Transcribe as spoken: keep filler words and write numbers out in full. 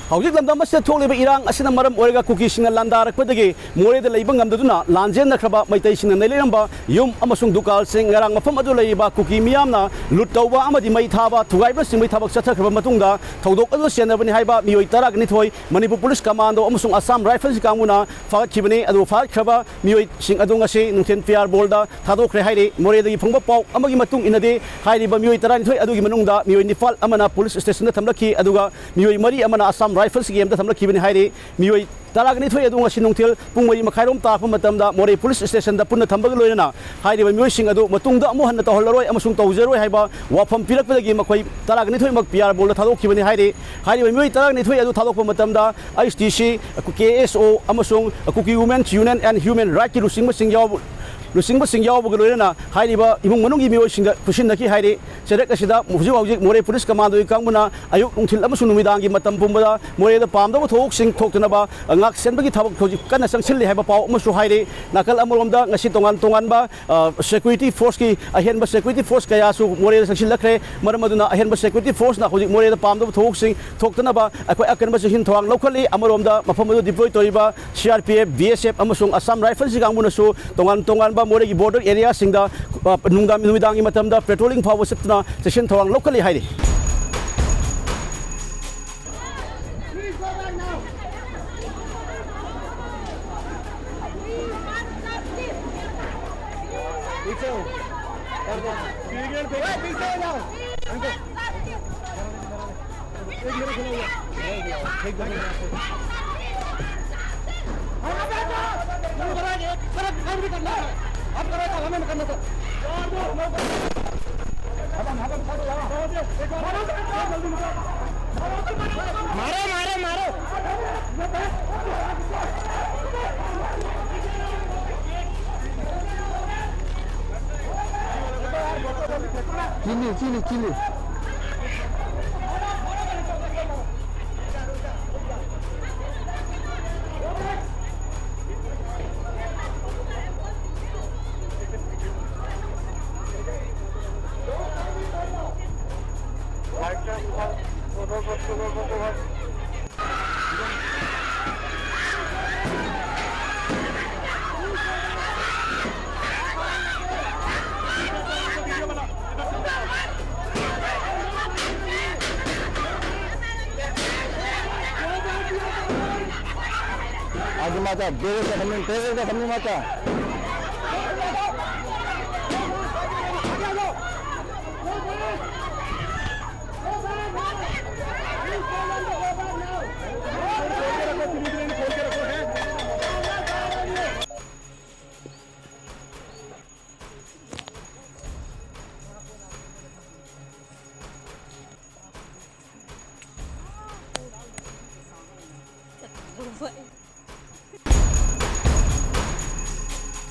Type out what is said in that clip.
ꯍꯧꯖꯤꯛ ꯂꯝꯗꯝ ꯑꯁꯤꯗ ꯊꯣꯛꯂꯤꯕ ꯏꯔꯥꯡ ꯑꯁꯤꯅ ꯃꯔꯝ ꯑꯣꯏꯔꯒ ꯀꯨꯀꯤꯁꯤꯡꯅ ꯂꯥꯟꯗꯥꯔꯛꯄꯗꯒꯤ ꯃꯣꯔꯦꯗ ꯂꯩꯕ ꯉꯝꯗꯗꯨꯅ ꯂꯥꯟꯖꯦꯟꯅꯈ꯭ꯔꯕ ꯃꯩꯇꯩꯁꯤꯡꯅ ꯂꯩꯔꯝꯕ ꯌꯨꯝ ꯑꯃꯁꯨꯡ ꯗꯨꯀꯥꯟꯁꯤꯡ, ꯉꯔꯥꯡ ꯃꯐꯝ ꯑꯗꯨ ꯂꯩꯔꯤꯕ ꯀꯨꯀꯤ ꯃꯤꯌꯥꯝꯅ ꯂꯨꯠ ꯇꯧꯕ ꯑꯃꯗꯤ ꯃꯩ ꯊꯥꯕ, ꯊꯨꯒꯥꯏꯕꯅꯆꯤꯡꯕꯒꯤ ꯊꯕꯛ ꯆꯠꯊꯈ꯭ꯔꯕ ꯃꯇꯨꯡꯗ ꯊꯧꯗꯣꯛ ꯑꯗꯨ ꯆꯦꯟꯅꯕꯅꯤ ꯍꯥꯏꯕ ꯃꯤꯑꯣꯏ ꯇꯔꯥꯒ ꯅꯤꯊꯣꯏ ꯃꯅꯤꯄꯨꯔ ꯄꯨꯂꯤꯁ ꯀꯃꯥꯟꯗꯣ ꯑꯃꯁꯨꯡ ꯑꯁꯥꯝ ꯔꯥꯏꯐꯜꯁꯀꯤ ꯀꯥꯡꯕꯨꯅ ꯐꯥꯒꯠꯈꯤꯕꯅꯤ꯫ ꯑꯗꯨ ꯐꯥꯒꯠꯈ꯭ꯔꯕ ꯃꯤꯑꯣꯏꯁꯤꯡ ꯑꯗꯨ ꯉꯁꯤ ꯅꯨꯡꯊꯤꯜ ꯄꯤ ꯑꯥꯔ ꯕꯣꯜꯗ ꯊꯥꯗꯣꯛꯈ꯭ꯔꯦ ꯍꯥꯏꯔꯤ꯫ ꯃꯣꯔꯦꯗꯒꯤ ꯐꯪꯕ ꯄꯥꯎ ꯑꯃꯒꯤ ꯃꯇꯨꯡ ꯏꯟꯅꯗꯤ, ꯍꯥꯏꯔꯤꯕ ꯃꯤꯑꯣꯏ ꯇꯔꯥꯅꯤꯊꯣꯏ ꯑꯗꯨꯒꯤ ꯃꯅꯨꯡꯗ ꯃꯤꯑꯣꯏ ꯅꯤꯄꯥꯜ ꯑꯃꯅ ꯄꯨꯂꯤꯁ ꯁ꯭ꯇꯦꯁꯟꯗ ꯊꯝꯂꯛꯈꯤ, ꯑꯗꯨꯒ ꯃꯤꯑꯣꯏ ꯃꯔꯤ ꯑꯃꯅ ꯑꯁꯥꯝ ꯔꯥꯏꯐꯜꯁꯀꯤ ꯀꯦꯝꯞꯇ ꯊꯝꯂꯛꯈꯤꯕꯅꯤ ꯍꯥꯏꯔꯤ꯫ ꯃꯤꯑꯣꯏ ꯇꯔꯥꯒ ꯅꯤꯊꯣꯏ ꯑꯗꯨ ꯉꯁꯤ ꯅꯨꯡꯊꯤꯜ ꯄꯨꯡ ꯃꯔꯤ ꯃꯈꯥꯏꯔꯣꯝ ꯇꯥꯔꯛꯄ ꯃꯇꯝꯗ ꯃꯣꯔꯦ ꯄꯨꯂꯤꯁ ꯁ꯭ꯇꯦꯁꯟꯗ ꯄꯨꯟꯅ ꯊꯝꯕꯒ ꯂꯣꯏꯅꯅ ꯍꯥꯏꯔꯤꯕ ꯃꯤꯑꯣꯏꯁꯤꯡ ꯑꯗꯨ ꯃꯇꯨꯡꯗ ꯑꯃꯨꯛ ꯍꯟꯅ ꯇꯧꯍꯜꯂꯔꯣꯏ ꯑꯃꯁꯨꯡ ꯇꯧꯖꯔꯣꯏ ꯍꯥꯏꯕ ꯋꯥꯐꯝ ꯄꯤꯔꯛꯄꯗꯒꯤ ꯃꯈꯣꯏ ꯇꯔꯥꯒ ꯅꯤꯊꯣꯏꯃꯛ ꯄꯤ ꯑꯥꯔ ꯕꯣꯜꯗ ꯊꯥꯗꯣꯛꯈꯤꯕꯅꯤ ꯍꯥꯏꯔꯤ꯫ ꯍꯥꯏꯔꯤꯕ ꯃꯤꯑꯣꯏ ꯇꯔꯥꯒ ꯅꯤꯊꯣꯏ ꯑꯗꯨ ꯊꯥꯗꯣꯛꯄ ꯃꯇꯝꯗ ꯑꯩꯆ ꯇꯤ ꯁꯤ, ꯀꯦ ꯑꯦꯁ ꯑꯣ ꯑꯃꯁꯨꯡ ꯀꯨꯀꯤ ꯋꯨꯃꯦꯟꯁ ꯌꯨꯅꯤꯌꯟ ꯑꯦꯟ ꯍ꯭ꯌꯨꯃꯦꯟ ꯔꯥꯏꯠꯀꯤ ꯂꯨꯆꯤꯡꯕꯁꯤꯡ ꯌꯥꯎꯕ, ꯂꯨꯆꯤꯡꯕꯁꯤꯡ ꯌꯥꯎꯕꯒ ꯂꯣꯏꯅꯅ ꯍꯥꯏꯔꯤꯕ ꯏꯃꯨꯡ ꯃꯅꯨꯡꯒꯤ ꯃꯤꯑꯣꯏꯁꯤꯡꯗ ꯈꯨꯠꯁꯤꯟꯅꯈꯤ ꯍꯥꯏꯔꯤ꯫ ꯆꯦꯔꯦꯛ ꯑꯁꯤꯗ ꯍꯧꯖꯤꯛ ꯍꯧꯖꯤꯛ ꯃꯣꯔꯦ ꯄꯨꯂꯤꯁ ꯀꯃꯥꯟꯗꯣꯒꯤ ꯀꯥꯡꯕꯨꯅ ꯑꯌꯨꯛ, ꯅꯨꯡꯊꯤꯜ ꯑꯃꯁꯨꯡ ꯅꯨꯃꯤꯗꯥꯡꯒꯤ ꯃꯇꯝ ꯄꯨꯝꯕꯗ ꯃꯣꯔꯦꯗ ꯄꯥꯝꯗꯕ ꯊꯧꯑꯣꯛꯁꯤꯡ ꯊꯣꯛꯇꯅꯕ ꯉꯥꯛ ꯁꯦꯟꯕꯒꯤ ꯊꯕꯛ ꯍꯧꯖꯤꯛ ꯀꯟꯅ ꯆꯪꯁꯤꯜꯂꯤ ꯍꯥꯏꯕ ꯄꯥꯎ ꯑꯃꯁꯨ ꯍꯥꯏꯔꯤ꯫ ꯅꯥꯀꯜ ꯑꯃꯔꯣꯝꯗ ꯉꯁꯤ ꯇꯣꯉꯥꯟ ꯇꯣꯉꯥꯟꯕ, ꯑ, ꯁꯦꯀ꯭ꯌꯨꯔꯤꯇꯤ ꯐꯣꯔꯁꯀꯤ ꯑꯍꯦꯟꯕ ꯁꯦꯀ꯭ꯌꯨꯔꯤꯇꯤ ꯐꯣꯔꯁ ꯀꯌꯥꯁꯨ ꯃꯣꯔꯦꯗ ꯆꯪꯁꯤꯜꯂꯛꯈ꯭ꯔꯦ꯫ ꯃꯔꯝ ꯑꯗꯨꯅ ꯑꯍꯦꯟꯕ ꯁꯦꯀ꯭ꯌꯨꯔꯤꯇꯤ ꯐꯣꯔꯁꯅ ꯍꯧꯖꯤꯛ ꯃꯣꯔꯦꯗ ꯄꯥꯝꯗꯕ ꯊꯧꯑꯣꯛꯁꯤꯡ ꯊꯣꯛꯇꯅꯕ ꯑꯩꯈꯣꯏ ꯑꯀꯟꯕ ꯆꯦꯛꯁꯤꯟ ꯊꯧꯔꯥꯡ ꯂꯧꯈꯠꯂꯤ꯫ ꯑꯃꯔꯣꯝꯗ ꯃꯐꯝ ꯑꯗꯨ ꯗꯤꯄ꯭ꯂꯣꯏ ꯇꯧꯔꯤꯕ C R P F, B S F ꯑꯃꯁꯨꯡ ꯑꯁꯥꯝ ꯔꯥꯏꯐꯜꯁꯀꯤ ꯀꯥꯡꯕꯨꯅꯁꯨ ꯇꯣꯉꯥꯟ ꯇꯣꯉꯥꯟꯕ ꯃꯣꯔꯦꯒꯤ ꯕꯣꯔꯗꯔ ꯑꯦꯔꯤꯌꯥꯁꯤꯡꯗ, ꯑ, ꯅꯨꯡꯗꯥꯡ, ꯅꯨꯃꯤꯗꯥꯡꯒꯤ ꯃꯇꯝꯗ ꯄꯦꯇ꯭ꯔꯣꯂꯤꯡ ꯐꯥꯎꯕ ꯆꯠꯇꯨꯅ ꯆꯦꯛꯁꯤꯟ ꯊꯧꯔꯥꯡ ꯂꯧꯈꯠꯂꯤ ꯍꯥꯏꯔꯤ꯫ मारो, मारो, मारो। Chilli, chilli, chilli. आगे माता, तेरे का सामने, तेरे का सामने माता। Dubai.